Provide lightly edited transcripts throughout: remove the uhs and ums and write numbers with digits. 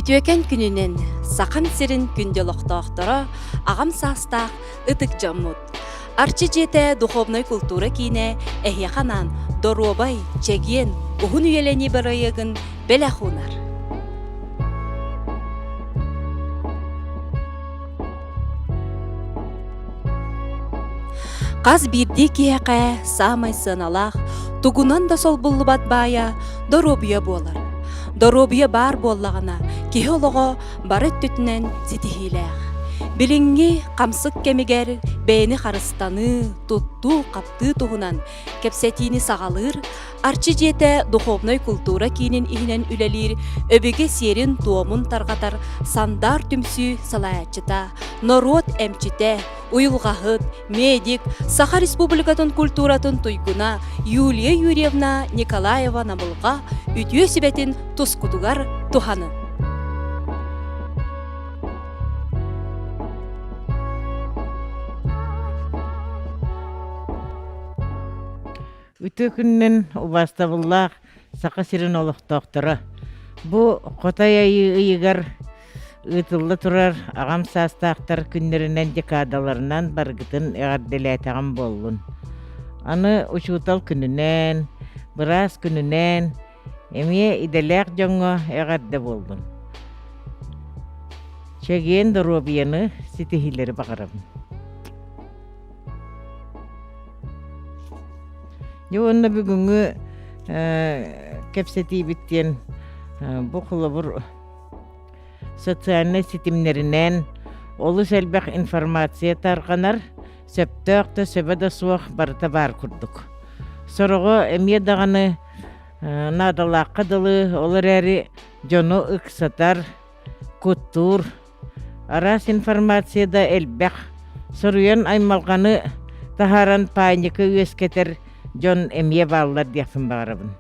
Үтүөкэн күнүнэн Сахам сирин күндү олохтоохторо, аҕам саастаах ытык дьоммут! Арчы дьиэтэ духовнай култуура киинэ эһиэхэ анаан доруобай, чэгиэн, уһун үйэлэнии бырайыагын бэлэх уунар. Хас биирдии киһиэхэ саамай сыаналаах, тугунан да солбуллубат баайа доруобуйа буолар. Доруобуйа баар буоллаҕына, киһи олоҕо бары өттүтүнэн ситиһиилээх. Билиҥҥи хамсык кэмигэр бэйэни харыстаныы, туттуу-хаптыы туһунан кэпсэтиини саҕалыыр Арчы дьиэтэ духовнай култуура киинин иһинэн үлэлиир өбүгэ сиэрин-туомун тарҕатар Сандаар түмсүү салайааччыта, норуот эмчитэ, уйулҕаһыт, медик, Саха Республикатын культуратын туйгуна Юлия Юрьевна Николаева-Намылҕа үтүө сүбэтин тускутугар туһанын. Үтүө күнүнэн убаастабыллаах Саха сирин олохтоохторо! Бу Хотой Айыы ыйыгар ыытылла турар аҕам саастаахтар күннэринэн декадаларынан барыгытын эҕэрдэлээтэҕим буоллун. Аны учуутал күнүнэн, быраас күнүнэн эмиэ идэлээх дьоҥҥо эҕэрдэ буоллун. Чэгиэн доруобуйаны ситиһиилэри баҕарабын. Дьэ уонна бүгүҥҥү кэпсэтиибит диэн бу холобур социальнай ситимнэринэн олус элбэх информация тарҕанар, сөптөөх да сөбө да суох барыта баар курдук. Сороҕо эмиэ даҕаны наадалаахха дылы, ол эрээри дьону ыксатар, куттуур, Араас информация да элбэх. Суруйан аймалҕаны таһааран паника үөскэтэр дьон эмиэ бааллар диэхпин баҕарабын.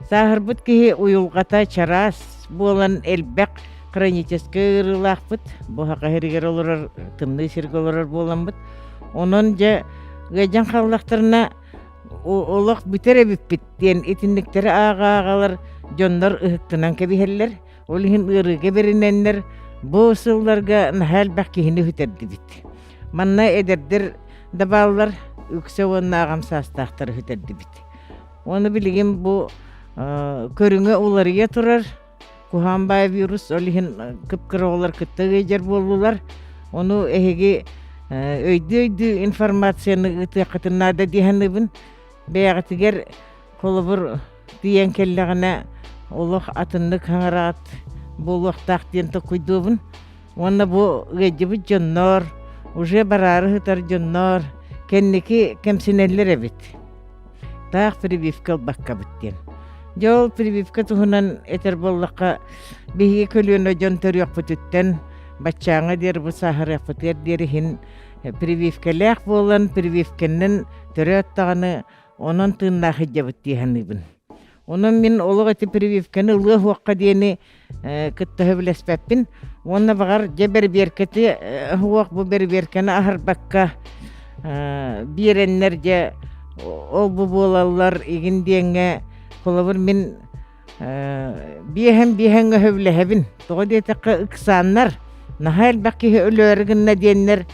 Сааһырбыт киһи уйулҕата чараас буолан элбэх хроническай ыарыылаахпыт. Бу саха сиригэр олорор, тымныы сиргэ олорор буоламмыт. Онон дьэ ыалдьан хааллахтарына олох бүтэр эбиппит диэн итинниктэри ааҕа-ааҕалар дьоннор ыһыктынан кэбиһэллэр. Ол иһин ыарыыга бэринэннэр бу сылларга наһаа элбэх киһини үтэрдибит. Манна эдэрдэр да бааллар, үксэ уонна аҕам саастаахтары үтэрдибит. Уонна билигин бу көрүҥэ уларыйа турар. Куһаан баай вирус, ол иһин кып-кыра оҕолор кытта ыалдьар буоллулар. Ону эһиги өйдүү-өйдүү информацияны ыытыаххытын наада дии саныыбын. Бэйэҕитигэр холобур тиийэн кэллэҕинэ олох атыннык хаҥараат буолуохтаах диэн толкуйдуубун. Уонна бу ыалдьыбыт дьоннор, уже бараары сытар дьоннор кэнники кэмсинэллэр эбит. Таах прививка ылбаккабыт диэн. Дьэ ол прививка туһунан этэр буоллахха, биһиги көлүөнэ дьон төрүөхпүтүттэн баччааҥҥа диэри бу сааһырыахпытыгар диэри иһин прививкэлээх буолан, прививкэннэн төрөөт даҕаны онон тыыннаах илдьэбит дии саныыбын. Онон мин олох ити прививканы ылыа суохха диэни кытта сөбүлэспэппин. Уонна баҕар дьэ бэрэбиэркэти суох бу бэрэбиэркэни аһарбакка биэрэннэр дьэ ол-бу буолаллар игин диэҥҥэ холобур мин Биэһэн-биэһэн өһөбүлэһэбин. Тоҕо диэтэххэ ыксааннар, наһаа элбэх киһи өлөөрү гынна диэннэр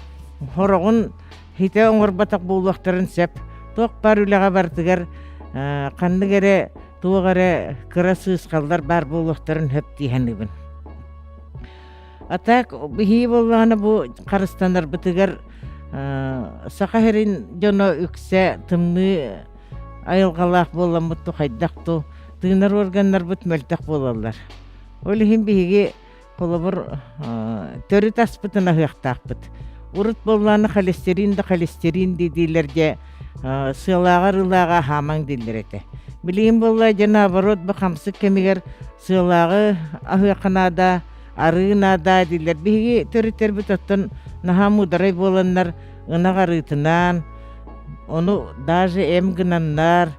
хороҕун хитэ оҥорботох буолуохтарын сөп. Туох баар үлэҕэ барытыгар ханнык эрэ туох эрэ кыра сыысхаллар баар буолуохтарын сөп дии саныыбын. А так биһиги буоллаҕына бу харыстанарбытыгар Саха сирин дьоно үксэ тымныы айылҕалаах буоламмыт ту хайдах ту тыынар органнарбыт мөлтөх буолаллар. Ол иһин биһиги холобур төрүт аспытын аһыахтаахпыт. Урут буоллаҕына холестерин да холестерин дииллэр дьэ сыалааҕар ылааҕа аһаамаҥ дииллэр этэ. Билигин буолла дьэ наоборот бу хамсык кэмигэр сыалааҕы аһыахха наада, арыы наада дииллэр. Биһиги төрүттэрбит оттон наһаа муударай буоланнар ынах арыытынан, ону даже эм гынаннар,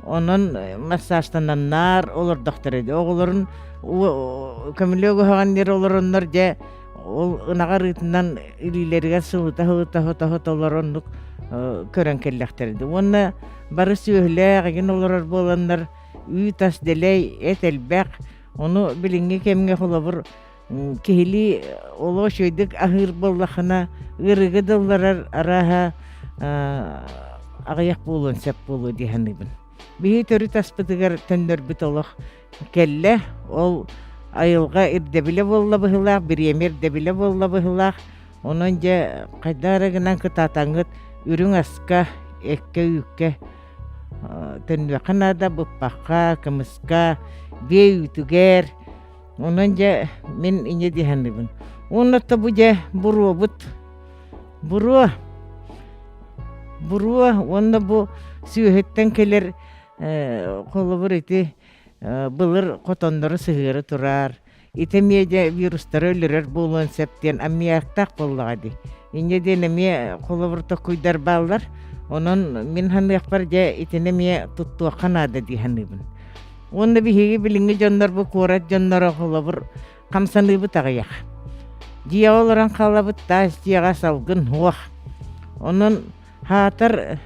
онон массажтананнар олордохтор edi. Оҕолорун көмүлүөк уһаҕан диэри олороннор дьэ ол ынах арыытынан илиилэригэр сылыта-сылыта сото-сото олороннук көрөн кэллэхтэр ди. Уонна бары сүөһүлээх игин олорор буоланнар үүт ас дэлэй, эт элбэх. Ону билиҥҥи кэмҥэ холобур. Киһилии олох үчүгэйдик аһыыр буоллаххына, ыарыыга да ылларар арааһа аҕыйах буолуон сөп буолуо дии саныыбын. Биһи төрүт аспытыгар төннөрбүт олох кэллэ. Ол айылҕа ирдэбилэ буолла быһыылаах, бириэмэ ирдэбилэ буолла быһыылаах. Онон дьэ хайдах эрэ гынан кытаатаҥҥыт үрүҥ аска, эккэ-үүккэ төннүөххэ наада, быппахха, кымыска, биэ үүтүгэр. Онон дьэ мин иньэ дии саныыбын. Уонна то бу дьэ буруобут буруо буруо уонна бу сүөһүттэн кэлэр холобур ити былыр хотоннору сыһыары турар ити эмиэ дьэ вирустары өлөрөр буолуон сөп диэн аммиактаах буоллаҕа дии. Инньэ диэн эмиэ холобур токуйдар бааллар. Онон мин саныахпар дьэ итини эмиэ туттуохха наада дии саныыбын. Уонна биһиги билиҥҥи дьоннор бу куорат дьонноро холобур хамсаныыбыт аҕыйах. Дьиэҕэ олорон хаалабыт таас дьиэҕэ салгын суох. Онон Хаатар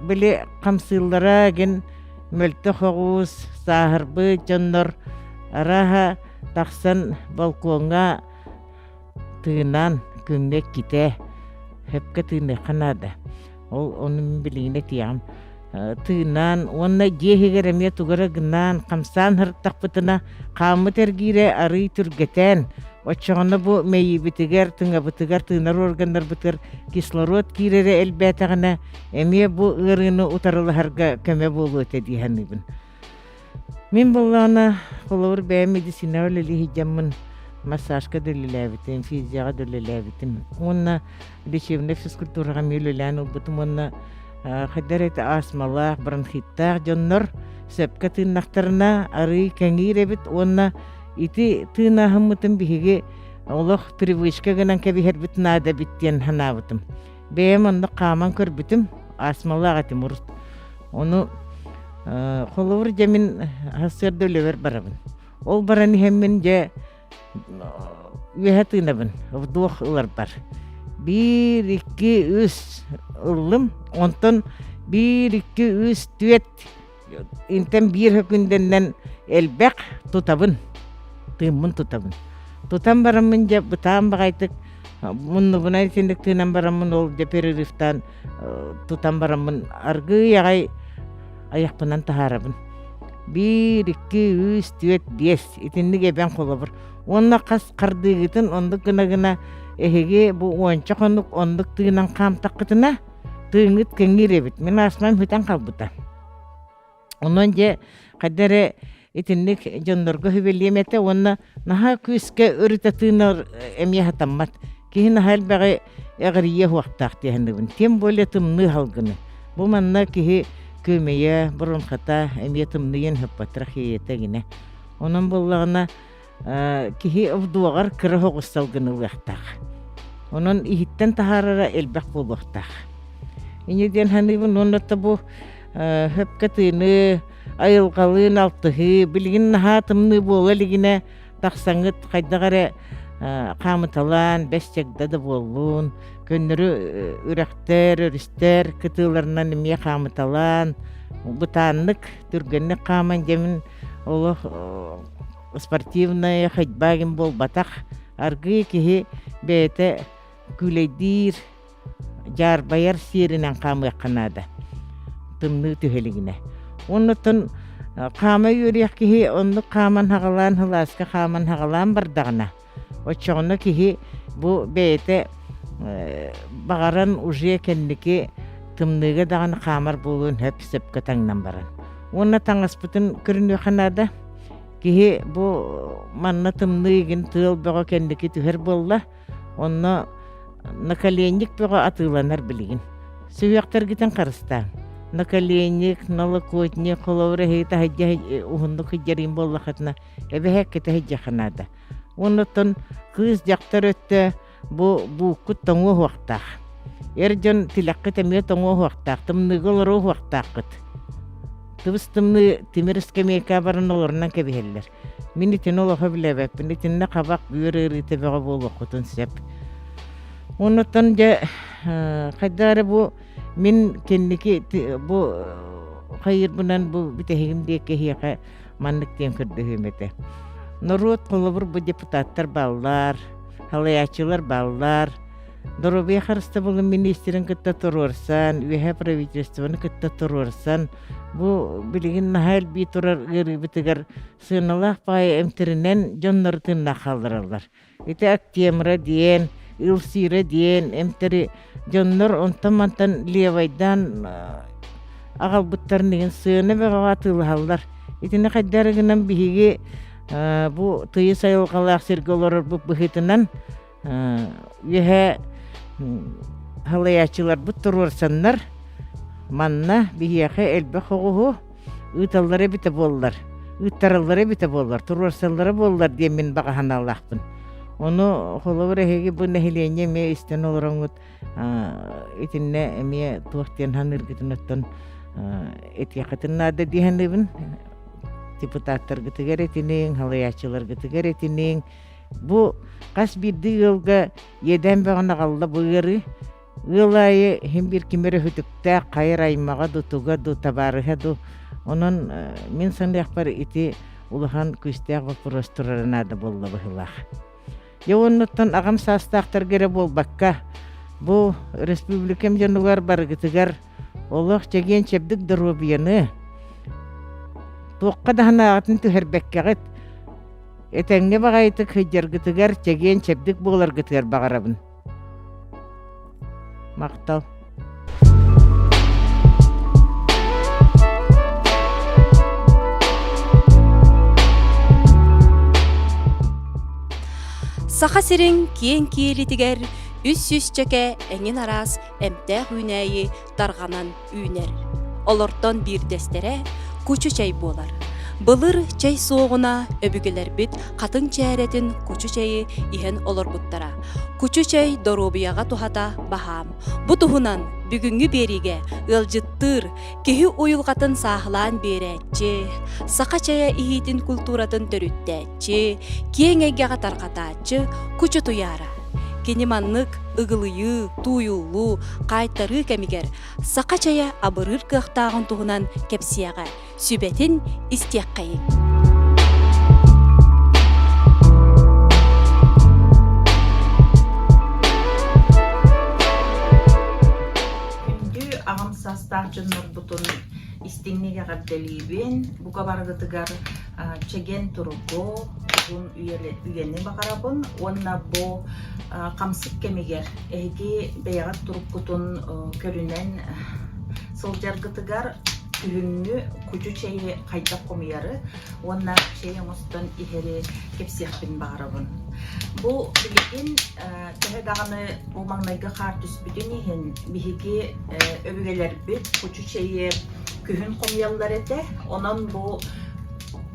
били хамсыыллара гин мөлтөх оҕус, сааһырбыт дьоннор арааһа тахсан балкоҥҥа тыынан күҥҥэ иккитэ сөпкө тыыныахха наада. Ол ону мин билигин этиэҕим. Тыынан уонна дьиэ иһигэр эмиэ тугу эрэ гынан хамсаан сырыттахпытына хааммыт эргиирэ арыый түргэтээн Оччоҕуна бу мэйиибитигэр, тыҥабытыгар, тыынар органнарбытыгар кислород киирэрэ элбээтэҕинэ, эмиэ бу ыарыыны утарылаһарга көмө буолуо этэ дии саныыбын. Мин буоллаҕына, холобур, бэйэм медицинаҕа үлэлии сылдьаммын массажка да үлэлээбитим, физияҕа да үлэлээбитим. Уонна лечебнай физкультураҕа эмиэ үлэлээн ылбытым уонна хайдах эрэ астмалаах, бронхиттаах дьоннор сөпкө тыыннахтарына арыый кэҥиир эбит уонна Ити тыынааһыммытын биһиги олох привычка гынан кэбиһэрбит наада эбит диэн санаабытым. Бэйэм онно хааман көрбүтүм, астмалаах этим урут. Ону холобур дьэ мин сарсыарда үлэбэр барабын. Ол баран иһэммин дьэ үөһэ тыынабын, вдох ыларбар. Биир, икки, үс ыллым. Онтон биир, икки, үс, түөрт Интэн биир хөкүндэннэн элбэх тутабын, тыыммын тутабын. Тутан бараммын дьэ бытаан баҕайытык муннубунан итинник тыынан бараммын ол дьэ перерывтаан тутан бараммын аргыый аҕай айахпынан таһаарабын. Биир, икки, үс, түөрт, биэс итинник эбэн холобур. Уонна хас хардыыгытын оннук гына-гына эһиги бу уонча хонук оннук тыынан хаамтаххытына тыыҥҥыт кэҥиир эбит. Мин астмам бүтэн хаалбыта. Онон дьэ хайда эрэ итинник дьоннорго сүбэлиэм этэ уонна наһаа күүскэ өрүтэ тыынар эмиэ сатаммат. Киһи наһаа элбэҕи эҕирийиэ суохтаах дии саныыбын. Тем более тымныы салгыны. Бу манна киһи күөмэйэ, бронхата эмиэ тымныйан ыһыппат трахеята гинэ. Онон буоллаҕына киһи вдоҕар кыра соҕус салгын ылыахтаах. Онон иһиттэн таһаарара элбэх буолуохтаах. Инньэ диэн саныыбын уонна бу хөпкө тыыныы, айылҕалыын алтыһыы, билигин наһаа тымныы буола илигинэ тахсаҥҥыт хайдах эрэ хаамыталаан, бэс чагда да буоллун, көннөрү үрэхтэр, өрүстэр кытыыларынан эмиэ хаамыталаан, бытааннык, түргэнник хааман дьэмин олох спортивная ходьба гин буолбатах. Аргыый киһи бэйэтэ күүлэйдиир, дьаарбайар сиэринэн хаамыахха наада. Тымныы түһэ илигинэ. Оннуттан хаама үөрүйэх киһи оннук хааман хаҕалаан сылааска хааман хаҕалаан бардаҕына, Оччоҕуна киһи бу бэйэтэ баҕаран уже кэнники тымныыга даҕаны хаамар буолуон сөп сөпкө таҥнан баран. Уонна таҥаспытын көрүнүөххэ наада. Киһи бу манна тымныы игин тыал бөҕө кэнники түһэр буолла. Онно наколенник бөҕө атыыланар билигин. Сүһүөхтэргитин харыстааҥ. Наколенник, налокотник, холобур эһиги таһырдьа уһуннук сылдьарыым буоллаххытына эбэһээккитэ сылдьыахха наада. Оннуттан кыыс дьахтар өттө бу бууккут тоҥуо уһуохтаах. Эр дьон тилэххит эмиэ тоҥуо уһуохтаах, тымныыга олоруо уһуохтааххыт. Тыбыс-тымныы тимир ыскамыайка баран олорунан кэбиһэллэр. Мин итини олохо билэбэппин, итиннэ хабах бүөр ыарыыта бөҕө буолуоххутун сөп. Оннуттан дьэ хайдах эрэ бу мин кэнники бу хайыырбынан бу бүтэһигим диэки эһиэхэ маннык диэн көрдөһүөм этэ. Норуот холобур бу депутаттар баллар, халайааччылар баллар, Доруобуйа харыстабылын министрин кытта туруорсан, үөһэ правительствоны кытта туруорсан, бу билигин наһаа элбии турар ыарыыбытыгар сыаналаах баайы эмтэринэн дьоннору тыыннаах хааллараллар. Ити Актемра диэн, Ылсира диэн эмтэри дьоннор онтон-мантан левайдаан аҕалбыттарын иһин сыана бөҕөҕө атыылаһаллар. Итини хайдах эрэ гынан биһиги бу тыйыс айылҕалаах сиргэ олорорбут быһыытынан үөһэ халайааччыларбыт туруорсаннар манна биһиэхэ элбэх оҕуһу ыыталлара эбитэ буоллар, ыыттараллара эбитэ буоллар, туруорсаллара буоллар диэн мин баҕа санаалаахпын. Ону холобур эһиги бу нэһилиэнньэ эмиэ истэн олороҥҥут итиннэ эмиэ туох диэн саныыргытын оттон этиэххитин наада дии саныыбын. Депутаттаргытыгар этиниҥ, халайааччыларгытыгар этиниҥ. Бу хас биирдии ыалга иэдээн бөҕөнү аҕалла бу ыарыы. Ыал аайы иһин биир ким эрэ үтүктээх хайыр аймаҕа дуу, туга дуу, табаарыһа дуу. Онон мин саныахпар ити улахан күүстээх боппуруос турара наада буолла быһыылаах. Дьэ уоннуттан аҕам саастаахтарга эрэ буолбакка, бу республикам дьонугар барыгытыгар олох чэгиэн-чэбдик доруобуйаны, туохха да санааҕытын түһэрбэккэҕит, этэҥҥэ баҕайытык сылдьаргытыгар чэгиэн-чэбдик буоларгытыгар баҕарабын. Махтал. Саха сирин киэҥ киэлитигэр үс сүүсчэкэ эҥин араас эмтээх үүнээйи тарҕанан үүнэр. Олортон биирдэстэрэ кучу чэй буолар. Былыр чэй суоҕуна өбүгэлэрбит хатыҥ чээрэтин кучу чэйи иһэн олорбуттара. Кучу чэй доруобуйаҕа туһата баһаам. Бу туһунан бүгүҥҥү биэриигэ ыалдьыттыыр, киһи уйулҕатын сааһылаан биэрээччи, саха чэйэ иһиитин культуратын төрүттээччи, киэҥ эйгэҕэ тарҕатааччы Кучу Туйаара. Кини маннык ыгылыйыы, тууйуллуу, хаайтарыы кэмигэр саха чэйэ абырыыр кыахтааҕын туһунан кэпсиэҕэ, сүбэтин истиэххэйиҥ. Күндү аҕам саастаах дьоннорбутун истиҥник эҕэрдэлиибин. Бука барыгытыгар чэгиэн туругу, уһун үйэни баҕарабын уонна бу хамсык кэмигэр эһиги бэйэҕит туруккутун көрүнэн сылдьаргытыгар күһүҥҥү кучу чэйи хайдах хомуйары уонна чэй оҥостон иһэри кэпсиэхпин баҕарабын. Бу билигин төһө даҕаны бу маҥнайгы хаар түспүтүн иһин биһиги өбүгэлэрбит кучу чэйи күһүн хомуйаллар этэ. Онон бу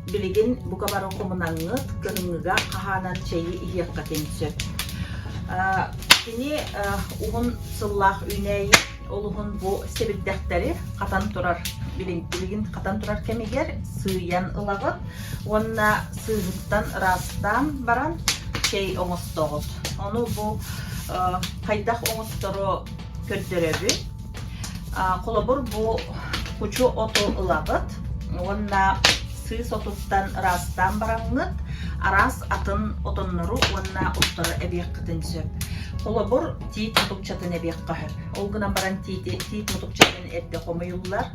билигин бука бары хомунаҥҥыт, кыһыҥҥыга хаһаанан чэйи иһиэххитин сөп. Кини уһун сыллаах үүнээйи, ол уһун бу сэбирдэхтэри хатан турар, билигин хатан турар кэмигэр сыыйан ылаҕыт уонна сыыһыттан ыраастаан баран чэй оҥостоҕут. Ону бу хайдах оҥостору көрдөрөбүн. Холобур, бу кучу оту ылаҕыт уонна сыыс отуттан ыраастаан бараҥҥыт араас атын отоннору уонна оттору эбиэххитин сөп. Холобур, тиит мутукчатын эбиэххэ сөп. Ол гынан баран тиити, тиит мутукчатын эрдэ хомуйуллар.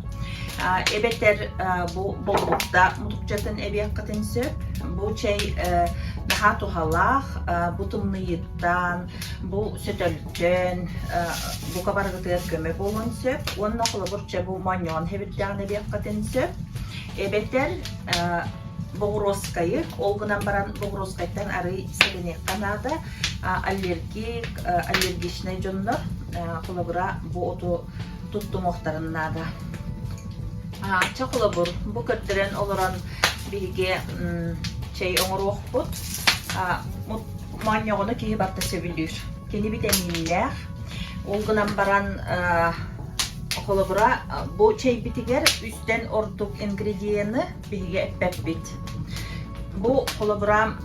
Эбэтэр бу болбукта мутукчатын эбиэххитин сөп. Бу чэй наһаа туһалаах, бу тымныйыттан, бу сөтөлтөн, бука барыгытыгар көмө буолуон сөп уонна холобур чэ бу моонньоҕон хэбирдэҕин эбиэххитин сөп эбэтэр боҕуруоскайы ол гынан баран боҕуруоскайтан арый сэрэниэххэ наада аллергик аллергичнай дьоннор холобура бу оту туттумуохтарын наада чэ холобур бу көрдөрөн олорон биһиги чэй оҥоруохпут моонньоҕону киһи барыта сөбүлүүр Кини битэмииннээх. Ол гынан баран, холобура, бу чэйбитигэр үстэн ордук ингредиены биһиги эппэппит. Бу холобура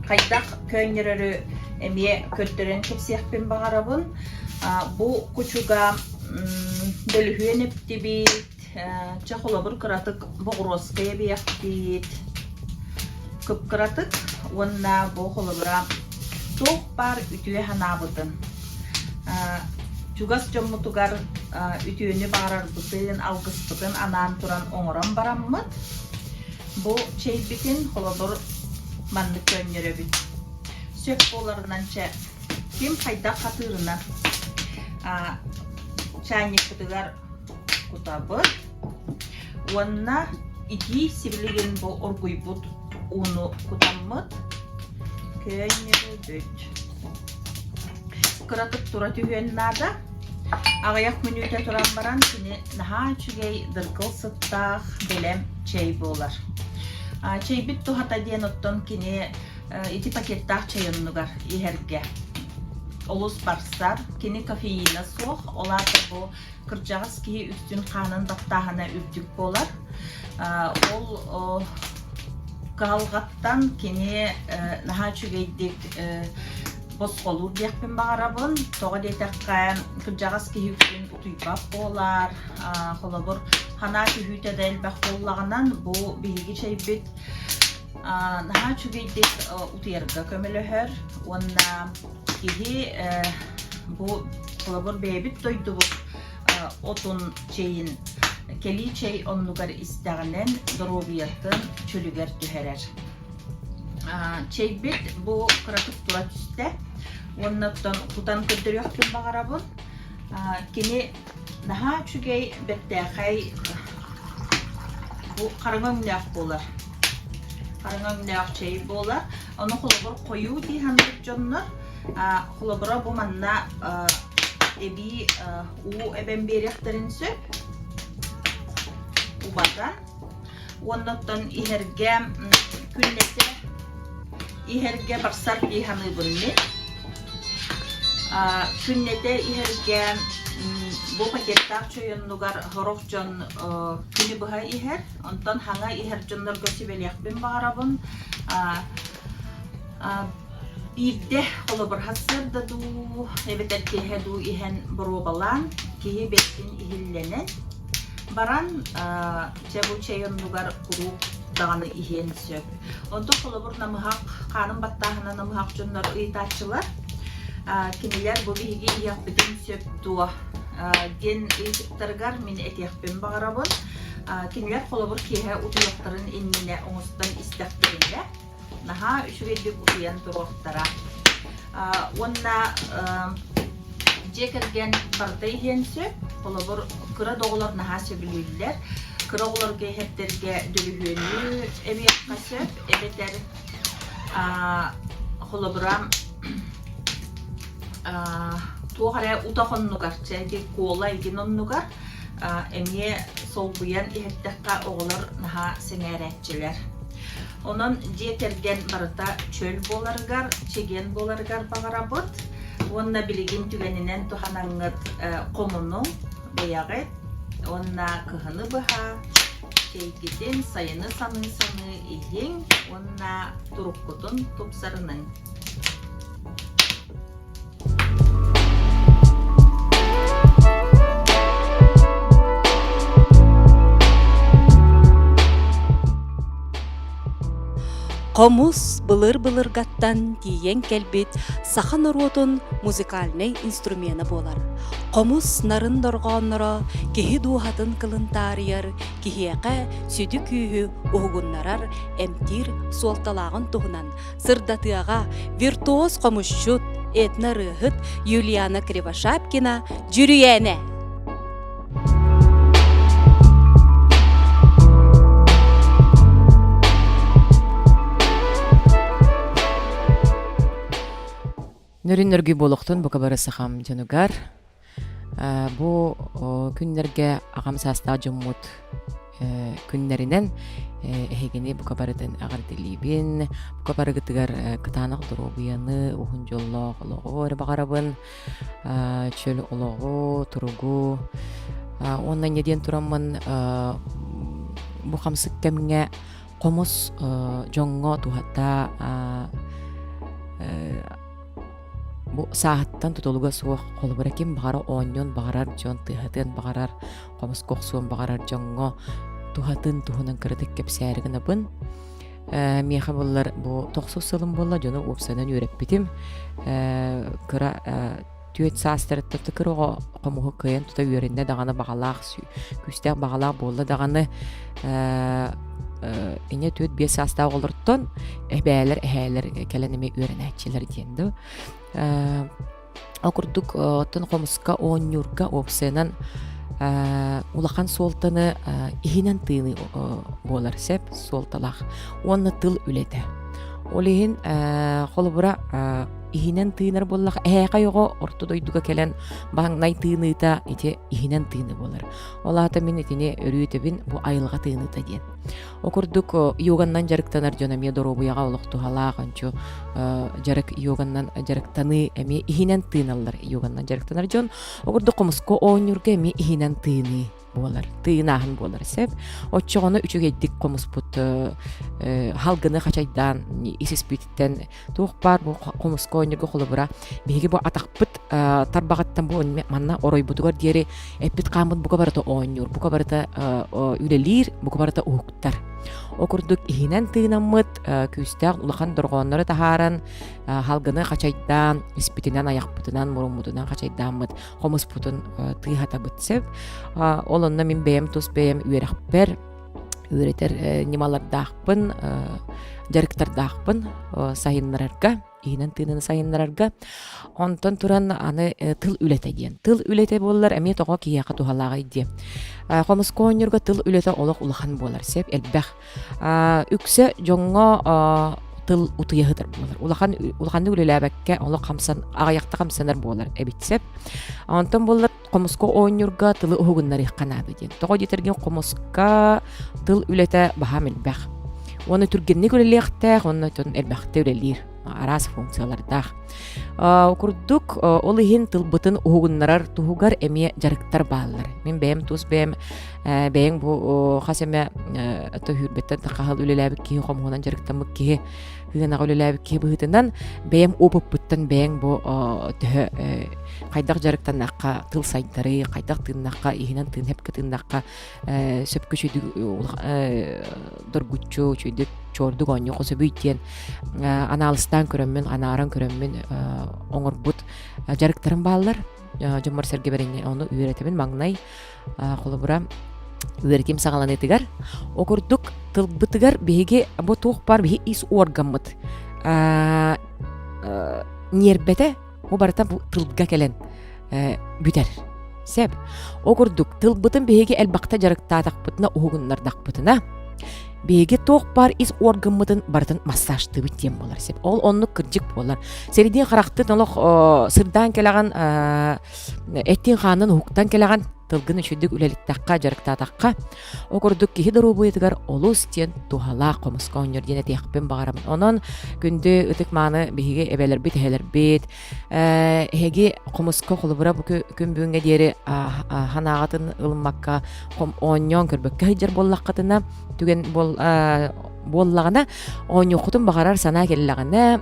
хайдах көөнньөрөрү эмиэ көрдөрөн кэпсиэхпин баҕарабын. Бу кучуга дөлүһүөн эптибит, чэ холобур кыратык боҕуруоскай эбиэхпит. Кып-кыратык уонна бу холобура туох баар үтүө санаабытын чугас дьоммутугар үтүөнү баҕарарбытын, алгыспытын анаан туран оҥорон бараммыт, бу чэйбитин холобур маннык көннөрөбүт. Сөп буоларынан чэ ким хайдах хатыырынан чаанньыкпытыгар кутабыт уонна итии сибилигин бу оргуйбут ууну кутаммыт көөнньөрөбүт. Кыратык тура түһүөн наада. Аҕыйах мүнүүтэ туран баран кини наһаа үчүгэй дыргыл сыттаах бэлэм чэй буолар. Чэйбит туһата диэн оттон кини ити пакеттаах чэй оннугар иһэргэ олус барсар. Кини кофеина суох, ол аата бу кырдьаҕас киһи үксүн хаанын баттааһына үрдүк буолар. Ол кыһалҕаттан кини наһаа үчүгэйдик босхолуур диэхпин баҕарабын. Тоҕо диэтэххэ, кырдьаҕас киһи үксүн утуйбат буолар. Холобур, санаа түһүүтэ да элбэх буоллаҕынан, бу биһиги чэйбит наһаа үчүгэйдик утуйарга көмөлөһөр уонна киһи бу холобур бэйэбит дойдубут отун чэйин кэлии чэй оннугар истэҕинэн доруобуйатын чөлүгэр түһэрэр. Чэйбит бу кыратык тура түстэ уонна оттон кутан көрдөрүөхпүн баҕарабын. Кини наһаа үчүгэй, бэртээхэй бу хараҥа өҥнөөх буолар. Хараҥа өҥнөөх чэй буолар. Ону холобур хойуу дии саныыр дьоннор холобура бу манна эбии уу эбэн биэриэхтэрин сөп. Убатан. Уонна оттон иһэргэ күннэтэ иһэргэ барсар дии саныыбын мин. Күннэтэ иһэргэ бу пакеттаах чэй оннугар сорох дьон күнү быһа иһэр. Онтон хаҥа иһэр дьоннорго сүбэлиэхпин баҕарабын. Биирдэ холобур сарсыарда дуу, эбэтэр киэһэ дуу иһэн боруобалаан, киһи бэйэтин иһиллэнэн баран, чэ бу чэй оннугар куруук даҕаны иһиэн сөп. Онтон холобур намыһах, хаанын баттааһына намыһах дьоннор ыйытааччылар, кинилэр бу биһиги иһиэхпитин сөп дуо диэн ыйытыктарыгар мин этиэхпин баҕарабын. Кинилэр холобур киэһэ утуйуохтарын иннинэ оҥостон истэхтэринэ, наһаа үчүгэйдик утуйан туруохтара. Уонна дьиэ кэргэн барыта иһиэн сөп. Холобур, кыра да оҕолор наһаа сөбүлүүллэр. Кыра оҕолорго иһэрдэргэ дөлүһүөнү эбиэххэ сөп, эбэтэр холобура туох эрэ утах оннугар, чэ ити кола игин оннугар эмиэ солбуйан иһэттэххэ оҕолор наһаа сэҥээрээччилэр. Онон дьиэ кэргэн барыта чөл буоларыгар, чэгиэн буоларыгар баҕарабыт уонна билигин түгэнинэн туһанаҥҥыт хомунуҥ бэйэҕит уонна кыһыны быһа чэйгитин сайыны саныы-саныы иһиҥ уонна туруккутун тупсарыныҥ. Хомус былыр-былыргаттан тиийэн кэлбит саха норуотун музыкальнай инструмена буолар. Хомус нарын дорҕоонноро киһи дууһатын кылын таарыйар, киһиэхэ сүдү күүһү уһугуннарар, эмтиир суолталааҕын туһунан сырдатыаҕа виртуоз хомусчут, этно-ырыаһыт Юлиана Кривошапкина Дьүрүйээнэ. Нөрүн өргүй буолуохтун бука бары сахам дьонугар. Бу күннэргэ аҕам саастаах дьоммут күннэринэн эһигини бука барытын эҕэрдэлиибин. Бука барыгытыгар кытаанах доруобуйаны, уһун дьоллоох олоҕу эрэ баҕарабын. Чөл олоҕу, туругу. Уонна инньэ диэн тураммын бу хамсык кэмҥэ хомус дьоҥҥо туһата Бу сааһыттан тутулуга суох холобура ким баҕара оонньуон баҕарар дьон тыаһатыан баҕарар, хомуска охсуон баҕарар дьоҥҥо туһатын туһунан кыратык кэпсээри гынабын. Миэхэ буоллар бу тохсус сылым буолла дьону уопсайынан үөрэппитим. Кыра түөрт саастарыттан кыра оҕо хомуһу кыайан тута үөрэннэ даҕаны баҕалаах күүстээх баҕалаах буолла даҕаны инньэ 4-5 саастаах оҕолортон эбээлэр эһээлэр кэлэн эмиэ үөрэнээччилэр диэн да Ол курдук оттон хомуска оонньуурга уопсайынан улахан суолтаны иһинэн тыыныы буолар сөп суолталаах уонна тыл үлэтэ. Ол иһин холобура иһинэн тыынар буоллах эһээхэй оҕо орто дойдуга кэлэн баҥнай тыыныыта ити иһинэн тыыны буолар. Ол аата мин итини өрүү этэбин бу айылҕа тыыныыта диэн. Ол курдук йоганнан дьарыктанар дьон эмиэ доруобуйаҕа олох туһалаах ончу дьарык йоганнан дьарыктаныы эмиэ иһинэн тыыналлар йоганнан дьарыктанар дьон. Ол курдук хомуска оонньуурга эмиэ иһинэн тыыныы буолар, тыынааһын буолар сөп. Оччоҕуна үчүгэйдик хомуспут халгыны хачайдаан ис испититтэн туох баар бу хомуска оонньуурга холобура биһиги бу атахпыт тарбаҕыттан бу манна оройбутугар диэри эппит хааммыт бука барыта оонньуур, бука барыта үлэлиир, бука барыта уһуктар. Ол курдук иһинэн тыынаммыт күүстээх улахан дорҕооннору таһааран, халгыны хачайдаан, испитинэн, айахпытынан, муруммутунан хачайдааммыт хомуспутун тыыһатабыт сөп. Ол онно мин бэйэм тус бэйэм үөрэхпэр үөрэтэр ньымалардаахпын, дьарыктардаахпын сайыннарарга иһинэн тыынын сайыннарарга. Онтон туран аны тыл үлэтэ диэн. Тыл үлэтэ буоллар эмиэ тоҕо киһиэхэ туһалааҕый диэ. Хомуска оонньуурга тыл үлэтэ олох улахан буолар, сөп элбэх. Үксэ дьоҥҥо тыл утуйа сытар буолар. Улахан улаханнык үлэлээбэккэ олох хамсан аҕыйахта хамсанар буолар эбит сөп. Онтон буоллар хомуска оонньуурга тылы уһугуннарыахха наада диэн. Тоҕо диэтэргин хомуска тыл үлэтэ баһаам элбэх. Уонна түргэнник үлэлиэхтээх, уонна элбэхтэ үлэлиир араас функциялардаах. Курдук ол иһин тылбытын уһугуннарар туһугар эмиэ дьарыктар бааллар. Мин бэйэм тус бэйэм бэйэҥ бу хас эмэ төһүүрбэттэн хаһыл үлэлээбит киһи хомуһунан дьарыктаммыт киһи ыанаҕа үлэлээбит киһи быһыытынан бэйэм опыппыттан бэйэҥ бу төһө хайдах дьарыктаннахха тыл сайдары хайдах тыыннахха иһинэн тыын хэпкэ тыыннахха сөпкө үчүгүйдүк доргуччу үчүгүйдүк чуордук оонньуохха сөбүй диэн анаалыстаан көрөммүн анааран көрөммүн оҥорбут дьарыктарым бааллар дьоммор сэргэбэр ону үөрэтэбин маҥнай холобура үөрэтиим саҕаланыытыгар ол курдук тылбытыгар биһиги бу туох баар биһи ис органмыт ньиэрбэтэ бу барыта бу тылга кэлэн бүтэр сөп ол курдук тылбытын биһиги элбэхтэ дьарыктаатахпытына уһугуннардахпытына биһиги туох баар ис органмытын барытын массажтыыбыт диэн буолар сөп ол оннук кырдьык буолар сиридиин харахтын олох сырдаан кэлэҕин эттиин-хаанын уһуктан кэлэҕин тылгын үчүгдүк үлэлиттэххэ, дьарыктаатахха, ол курдук киһи доруобуйатыгар олус диэн туһалаах хомуска оонньуур диэн этиэхпин баҕарабын. Онон күндү ытык-мааны биһиги эбэлэрбит, эһэлэрбит, эһиги хомуска холобура бу күн бүгүҥҥэ диэри санааҕытын ылыммакка оонньоон көрбөккө сылдьар буоллаххытына, түгэн буоллаҕына, оонньуоххутун баҕарар санаа кэллэҕинэ,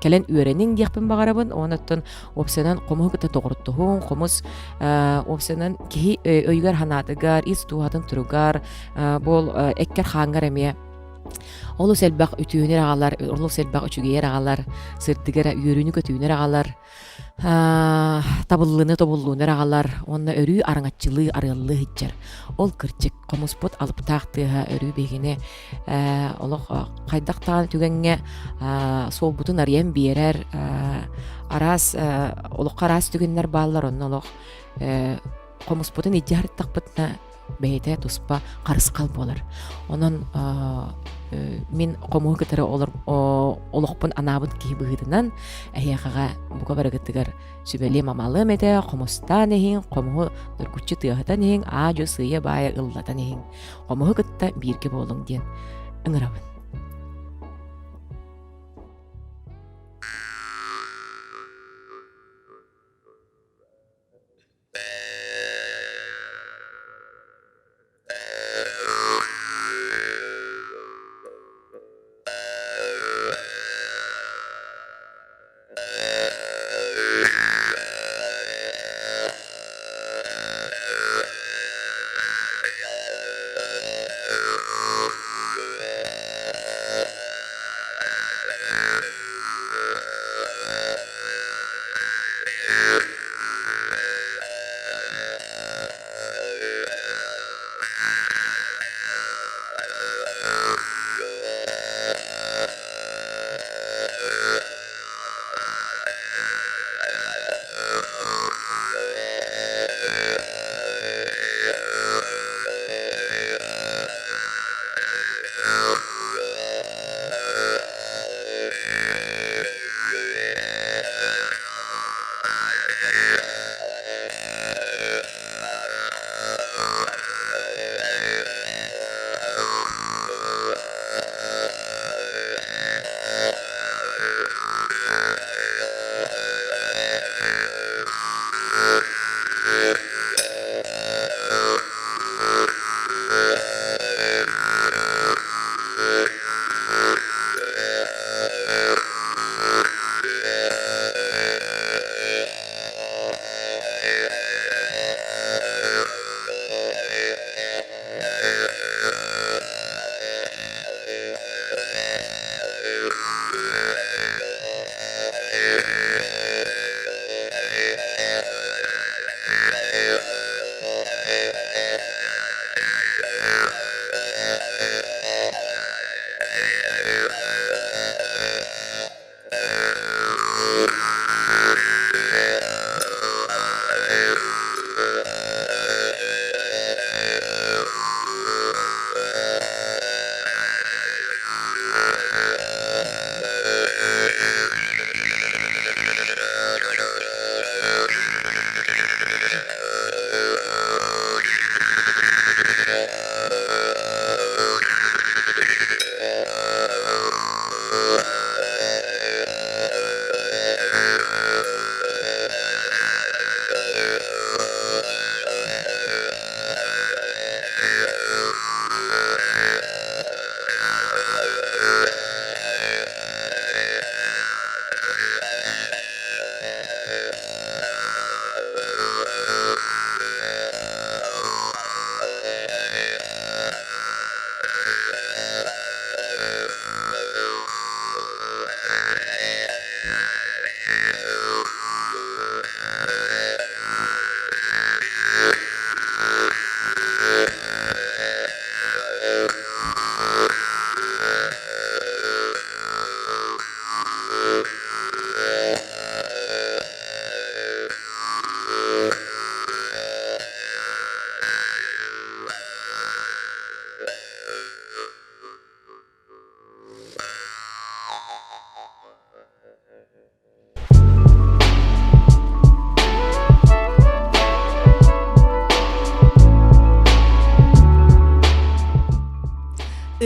кэлэн үөрэниҥ диэхпин баҕарабын. Онон Уопсайынан хомуһу кытта доҕордоһуҥ, хомус уопсайынан киһи өйүгэр-санаатыгар, ис дууһатын туругар, буол эккэр-хааҥҥар эмиэ олус элбэх үтүөнү эрэ аҕалар, олус элбэх үчүгэйи эрэ аҕалар, сырдыгы эрэ, үөрүүнү-көтүүнү эрэ аҕалар, табыллыыны, тобуллууну эрэ аҕалар уонна өрүү араҥаччылыы, арыаллыы сылдьар. Ол кырдьык, хомуспут алыптаах тыаһа өрүү биһигини олох хайдах даҕаны түгэҥҥэ суолбутун арыйан биэрэр араас олоххо араас түгэннэр бааллар онно олох хомуспутун илдьэ сырыттахпытына бэйэтэ туспа харысхал буолар онон мин хомуһу кытары олохпун анаабыт киһи быһыытынан эһиэхэҕэ бука барыгытыгар сүбэлиэм-амалыам этэ хомустаан иһиҥ хомуһу доргуччу тыаһытан иһиҥ аа-дьуо сыыйа-баайа ыллатан иһиҥ Хомуһу кытта бииргэ буолуҥ диэн ыҥырабын.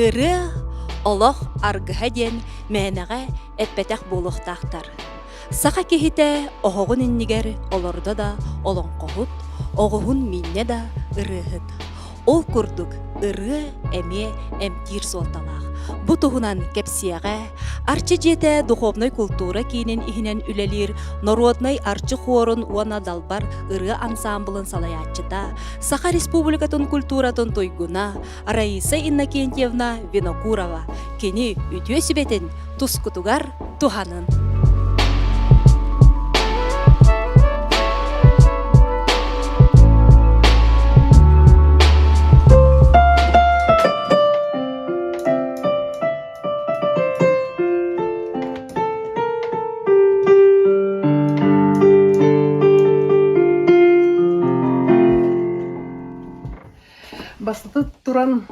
Ырыа олох аргыһа диэн мээнэҕэ эппэтэх буолуохтаахтар. Саха киһитэ оһоҕун иннигэр олордо да олоҥхоһут, оҕуһун мииннэ да ырыаһыт. Ол курдук ырыа эмиэ эмтиир суолталаах. Бу туһунан кэпсиэҕэ Арчы дьиэтэ духовнай култуура киинин иһинэн үлэлиир народнай Арчы хуорун уонна Далбар ырыа ансаамбылын салайааччыта, Саха Республикатын культуратын туйгуна Раиса Иннокентьевна Винокурова кини үтүө сүбэтин тускутугар туһанын. Бастатан туран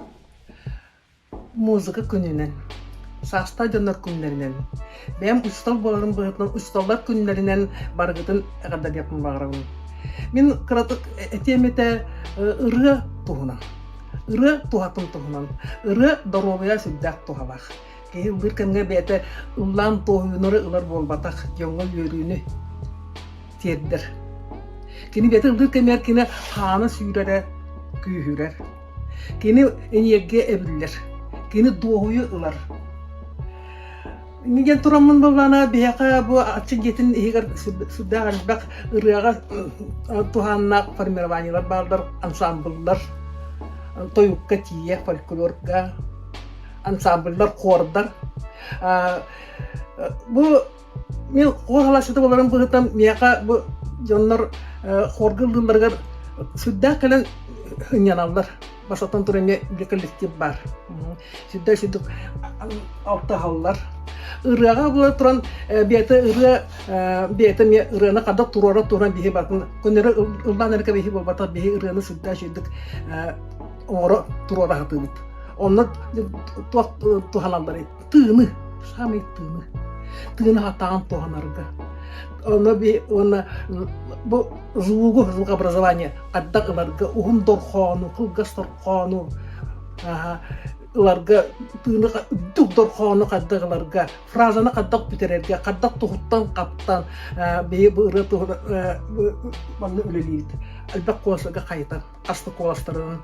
Музыка күнүнэн, саастаах дьоннор күннэринэн, бэйэм учуутал буоларым быһыытынан учууталлар күннэринэн барыгытын эҕэрдэлиэхпин баҕарабын. Мин кыратык этиэм этэ ырыа туһунан. Ырыа туһатын туһунан. Ырыа доруобуйа сүрдээх туһалаах. Киһи ыллыыр кэмҥэ бэйэтэ ыллаан туоһуйунары ылар буолбатах, дьоҥҥо үөрүүнү тиэрдэр. Кини бэйэтэ ыллыыр кэмигэр кини хаана сүүрэрэ күүһүрэр. Кини энергия эбиллэр, кини дуоһуйу ылар. Инньэ диэн тураммын буоллаҕына биһиэхэ бу Арчы дьиэтин иһигэр сүрдээх элбэх ырыаҕа туһааннаах формированиелар бааллар, ансамбллар, тойукка тиийэ фольклорга, ансамбллар, хуордар. Бу Мин хор халааччыта буоларым быһыытынан миэхэ бу дьоннор хорга ыллыылларыгар сүрдээх кэлэн ынньаналлар. Бастатан туран эмиэ били коллектив баар. Сүрдээх сүрдүк алтыһаллар. Ырыаҕа буола туран бэйэтэ ырыа бэйэтэ эмиэ ырыаны хайдах туруора туһунан биһи барытын көннөрү ыллаан эрэ биһи буолбатах биһи ырыаны сүрдээх үчүгдүк оҥоро туруора сатыыбыт. Онно туох туһаналларый? Тыыны, саамай тыыны. Тыыны сатаан туһанарга. Онно би уонна бу звугу, звукообразование хайдах ыларга уһун дорхоону, кылгас дорхоону ыларга, тыыны үрдүк дорхоону хайдах ыларга, фразаны хайдах бүтэрэргэ, хайдах туһуттан хаптан биһи бу ырыа туһунан манна үлэлиибит. Элбэх куоластарга хайытан, астык куоластарынан.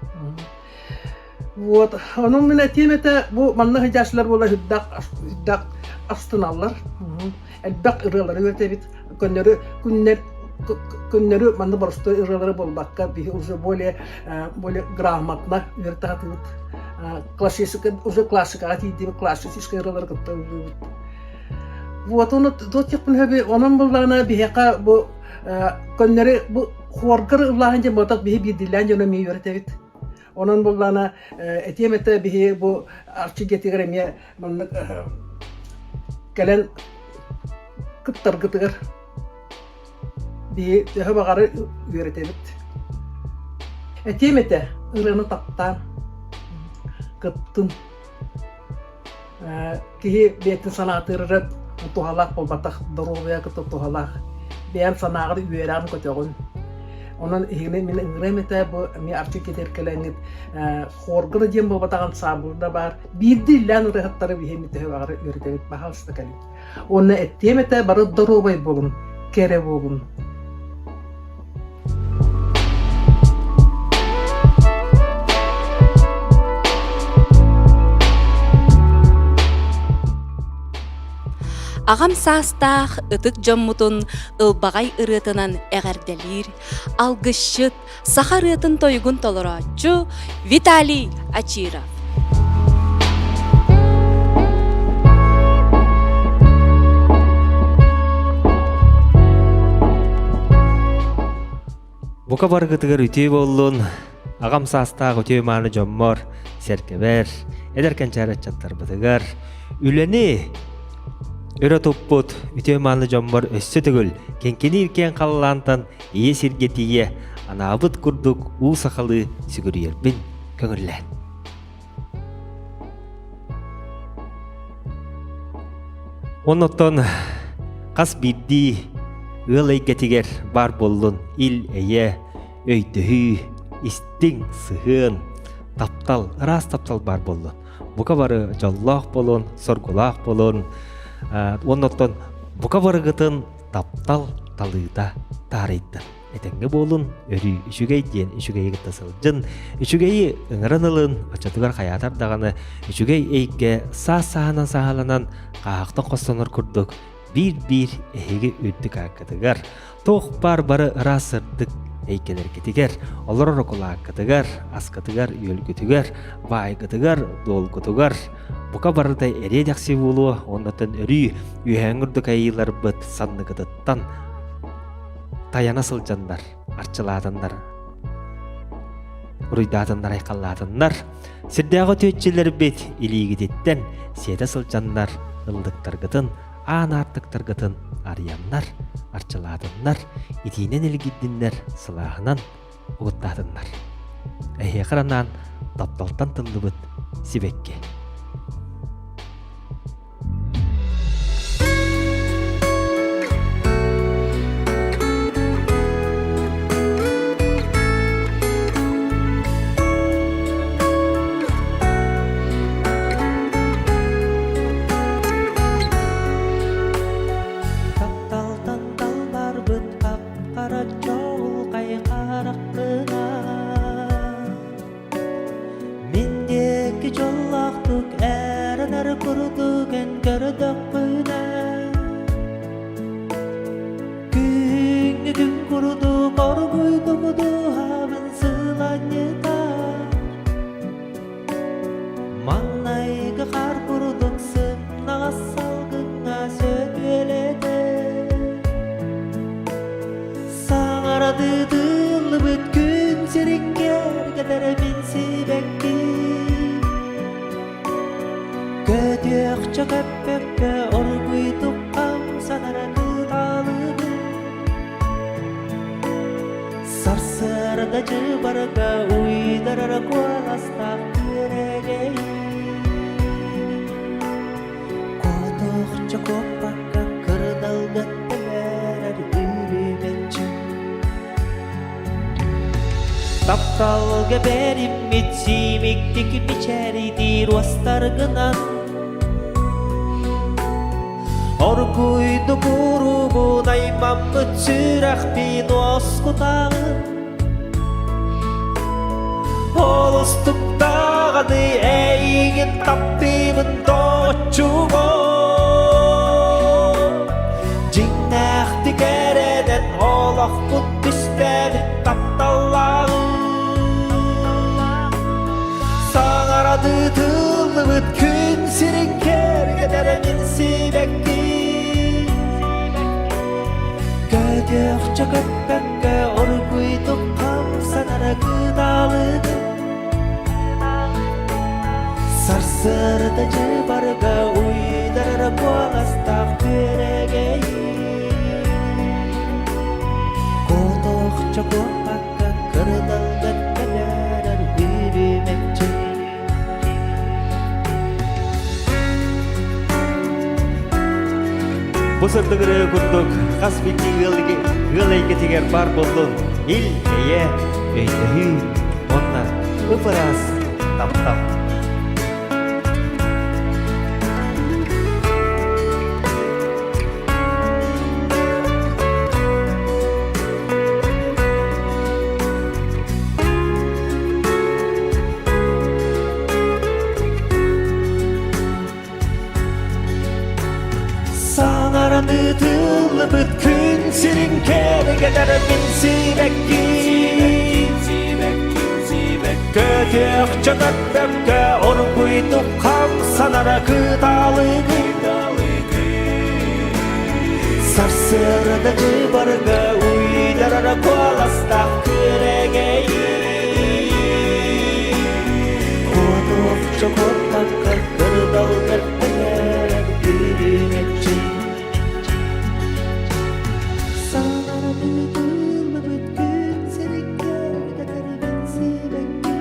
Вот, онон мин этиэм этэ, бу манна сылдьааччылар буола сүрдээх сүрдээх астыналлар. Элбэх ырыалары үөтэбит. Көннөрү күннэр көннөрү манна боростуой ырыалары буолбакка, биһи уже более более грамотно үөрэтэ сатыыбыт. Классическая уже классикаҕа тиийдибит, классическай ырыалары кытта ыллыыбыт. Вот, ону туох диэхпин онон буллаҕына биһиэхэ бу көннөрү бу хуоргар ыллааһын диэн буолбатах биһи биирдиилээн дьону эмиэ үөрэтэбит. Онон буллаана этиэм этэ биһи бу Арчы дьиэтигэр эмиэ маннык кэлэн кыттаргытыгар биһи төһө баҕары үөрэтэбит. Этиэм этэ ырыаны таптаан кыттын. Киһи бэйэтин санаатыырара туһалаах буолбатах, доруобуйа кытта туһалаах. Бэйэм санааҕар үөрэҕин көтөҕүн. Онон эһигини мин ыҥырыам этэ, бу эмиэ Арчы киэтигэр кэлэҥҥит хорга да диэн буолбатах ансамбль да баар. Биирдэ иллээн ырыаһыттары биһиги төһө баҕар үөрэтэбит, баһаалыста кэлиҥ. Уонна эттиэм этэ, бары доруобай буолун, кэрэ буолун. Аҕам саастаах ытык дьоммутун ылбаҕай ырыатынан эҕэрдэлиир алгысчыт, саха ырыатын тойугун толорооччу Виталий Ачиров. Бука баргытыгар үтүө буоллун, аҕам саастаах үтүө мааны дьоммор, сэргэбэр, эдэр кэнчээри ыччаттарбытыгар үлэни өрө туппут үтүө мааны дьоммор өссө төгүл киҥкиниир киэҥ халлаантан ийэ сиргэ тиийэ анаабыт курдук уу сахалыы сүгүрүйэрбин көҥүллээн. Оннуттан хас биирдии ыал эйгэтигэр баар буоллун ил-эйэ, өйдөһүү, истиҥ сыһыан, таптал, ыраас таптал баар буоллун. бука бары дьоллоох буолун, соргулаах буолун. Уонна оттон бука барыгытын таптал талыыта таарыйдын. Этэҥҥэ буолун, өрүү үчүгэй диэн үчүгэйи кытта сылдьын, үчүгэйи ыҥыран ылын, оччотугар хайаатар даҕаны үчүгэй эйгэ саас-сааһынан сааһыланан хааһахтан хостонор курдук биир-биир эһиги үрдүк ааккытыгар, туох баар бары ыраас сырдык эйгэлэргитигэр, олорор окулааккытыгар, аскытыгар, үөлгүтүгэр, баайгытыгар, дуолгутугар бука барыта эриэ-дэхси буолуо, оннотон өрүү үөһээҥҥи үрдүк айыыларбыт санныгытыттан тайана сылдьаннар, арчылаатаннар, уруйдаатыннар, айхаллаатыннар, сирдээҕи үтүөччүлэрбит илиигититтэн сиэтэ сылдьаннар, ыллыктаргытын, аан аартыктаргытын арыйаннар, арчылаатыннар, итиинэн илгийдиннэр, сылааһынан угуттаатыннар. Эһиэхэ анаан тапталтан тыллыбыт сибэкки. Тапталтан талбарбыт хап-хара чоҕулхай хараххына Мин диэки дьоллоохтук эрэнэр курдук эн көрдөххүнэ Күҥҥү күн курдук оргуйдук дууһабын сыланньытар Маҥнайгы хаар курдук сымнаҕас салгыҥҥа сөтүөлэтэр Саҥарадыы тыыллыбыт күн сирин киэргэтэр мин сибэкки Көтүөхчэ көппөккө оргуйдук хамсанар кыталыгын Сарсыарда дьыбарга уйдарар куоластаах күөрэгэй Куотуохча куоппакка кырдалга тэлээрэр үрүмэччи Тапталга бэриммит сиимиктик мичээрийдиир уостаргынан Оргуйдук уруубун аймаммыт сүрэхпин уоскутаҕын Олус туттаҕаны эйигин таптыыбын доҕоччугум Дьиҥнээхтик эрэнэн олохпут түстээбит тапталлааҕын Саҥарадыы тыллыбыт күн сирин кэргэтэр мин сибэкки Көтүөхчэ көппөккө оргуйдук хамсанара кыталыгын Сарсыарда дьыбарга уйдарара куоластаах күөрэгэй Куотуохча куоппакка кырдалга кэлэрэр үрүмэччи Бу сырдыгырыы курдук хас биирдии ыал, ыал эйгэтигэр баар буоллун ил, эйэ, өйдөһүү уонна ып-ыраас таптал. Саҥаран ыытыллыбыт күн сирин кэргэтэр мин сибэкки Көтүөхчэ көппөккө оргуйдук хамсанара кыталыгы Сарсыарда дьыбарга уйдарара куоластаах күөрэгэй Куотуохча куоппакка кырдалгар тэлээрэр үрүмэччи Саҥарабыт ыллыбыт күн сириккэ кэтэрбин сибэкки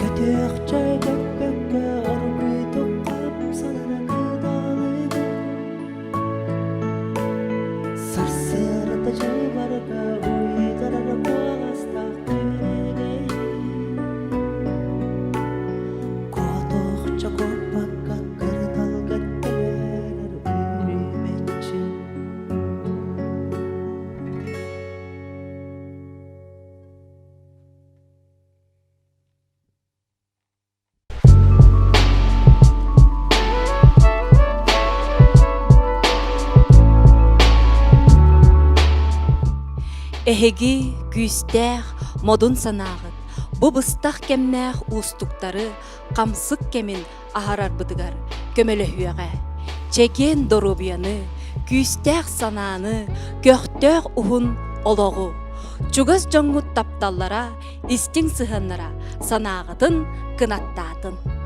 Көтүөхчэ көппөккө оргуйдук хамсанара кыталыгы Сарсыарда җылларга уйдарар куоластаах күрэгэй. Эһиги күүстээх, модун санааҕыт бу быстах кэмнээх уустуктары хамсык кэмин аһарарбытыгар көмөлөһүөҕэ. Чэгиэн доруобуйаны, күүстээх санааны, көхтөөх уһун олоҕу. Чугас дьоҥҥут тапталлара, истиҥ сыһыаннара санааҕытын кынаттаатын.